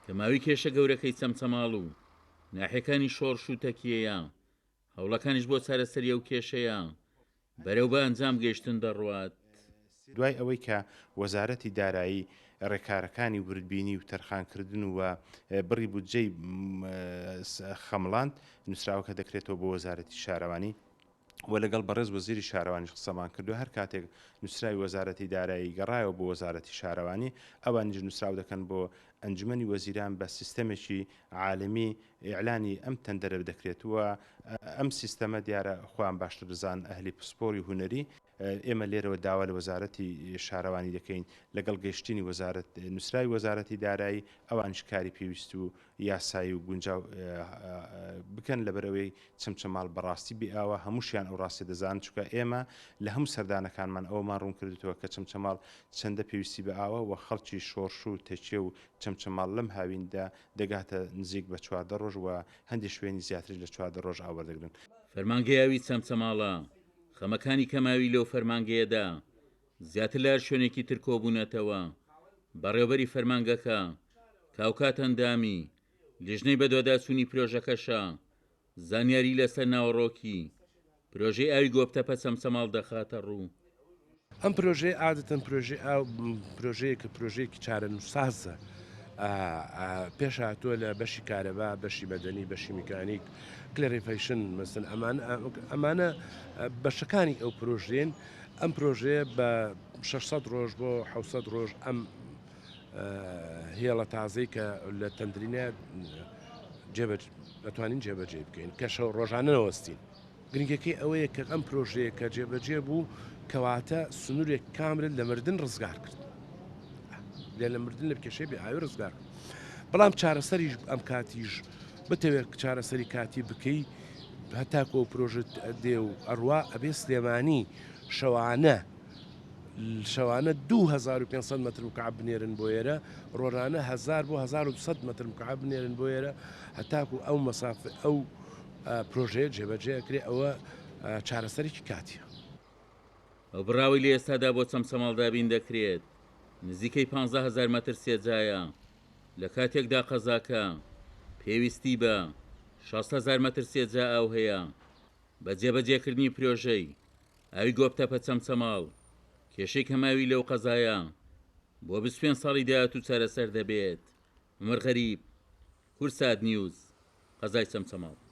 کەماوی کێشە گەورەکەی چەمچەماڵ و ناحیەکانی شۆڕش و تەکیەیە، هەوڵەکانیش بۆ چارەسەری ئەو کێشەیە بەرەو بە ئەنجام گەیشتن دەڕوات. دوای ئەوەی کە وەزارەتی دارایی ڕێکارەکانی وردبینی و تەرخانکردن و بڕی بودجەی خەمڵاند، نووسراوەکە دەکرێتەوە بۆ وەزارەتی شارەوانی و لەگەڵ بەڕێز وەزیری شارەوانیش قسەمان کردووە، هەر کاتێک نووسراوی وەزارەتی دارایی گەڕایەوە بۆ وەزارەتی شارەوانی، ئەوانیش نووسراو دەکەن بۆ ئەنجومەنی وەزیران بە سیستەمێکی عالەمی ئیعلانی ئەم تەندەرە دەکرێت و ئەم سیستەمە دیارە خۆیان باشتر دەزانن ئەهلی پسپۆری هونەری، ئێمە لێرەوە داوا لە وەزارەتی شارەوانی دەکەین لەگەڵ گەیشتنی وەزارەت نووسراوی وەزارەتی دارایی ئەوانیش کاری پێویست و یاسایی و گونجاو بکەن لەبەرئەوەی چەمچەماڵ بەڕاستی بێ ئاوە هەمووشیان ئەو ڕاستیە دەزانن چونکە ئێمە لە هەموو سەردانەکانمان ئەوەمان ڕوون کردوتەوە کە چەمچەماڵ چەندە پێویستی بە ئاوە و خەڵکی شۆڕش و تەکیە و چەمچەماڵ لەم هاویندا دەگاتە نزیک بە 14 ڕۆژ و هەندێک شوێنی زیاتریش لە 14 ڕۆژ ئاو وەردەگرن. فەرمانگەی ئاوی چەمچەماڵە خەمەکانی کەماوی لەو فەرمانگەیەدا زیاتر لە هەر شوێنێکی تر کۆبوونەتەوە، بەڕێوەبەری فەرمانگەکە کە هاوکات ئەندامی لیژنەی بەدواداچوونی پرۆژەکەشە، زانیاری لەسەر ناوەڕۆکی پرۆژەی ئاوی گۆپتەپە چەمچەماڵ دەخاتەڕوو. ئەم پرۆژەیە عادەتەن پرۆژەی ئاو پرۆژەیەکە پرۆژەیەکی چارەنووسسازە پێش هاتووە لە بەشی کارەبا بەشی مەدەنی بەشی میکانیک کلەریفەیشن مەسن ئەمان ئەمانە بەشەکانی ئەو پرۆژێن ئەم پرۆژەیە بە 600 ڕۆژ بۆ 600 ڕۆژ ئەم هێڵە تازەی کە لە تەندرینە دەتوانین جێبەجێ بکەین کە شەو ڕۆژانە نەوەستین. گرنگەکەی ئەوەیە کە ئەم پرۆژەیە کە جێبەجێ بوو کەواتە سنوورێک کاملت لە مردن ڕزگار کرد لێ لە مردن لە کێشەی بێ ئاوی ڕزگار کرد بەڵام چارەسەریش ئەم کاتیش بتەوێت چارەسەری کاتی بکەی هەتاکۆ پرۆژە دێ و ئەڕوا ئەبێ سلێمانی شەوانە شەوانە 2500 متر مکعب بنێرن بۆ ئێرە ڕۆژانە 1000 بۆ 1200 متر مکعب بنێرن بۆ ئێرە هەتاکو ئەو مەسافە ئەو پرۆژەیە جێبەجێ ئەکرێ ئەوە چارەسەرێکی کاتیە. ئەو بڕاوەی لە ئێستادا بۆ چەمچەماڵ دابین دەکرێت نزیکەی 15 هەزار مەتر سێجایە، لە کاتێکدا قەزاکە پێویستی بە 60 هەزار مەتر سێجا ئاو هەیە. بە جێبەجێکردنی پرۆژەی ئاوی گۆپتەپە چەمچەماڵ، کێشەی کەمئاوی لەو قەزایە بۆ 25 ساڵی داهاتوو چارەسەر دەبێت. عومەر غەریب، کوردسات نیوز، قەزای چەمچەماڵ.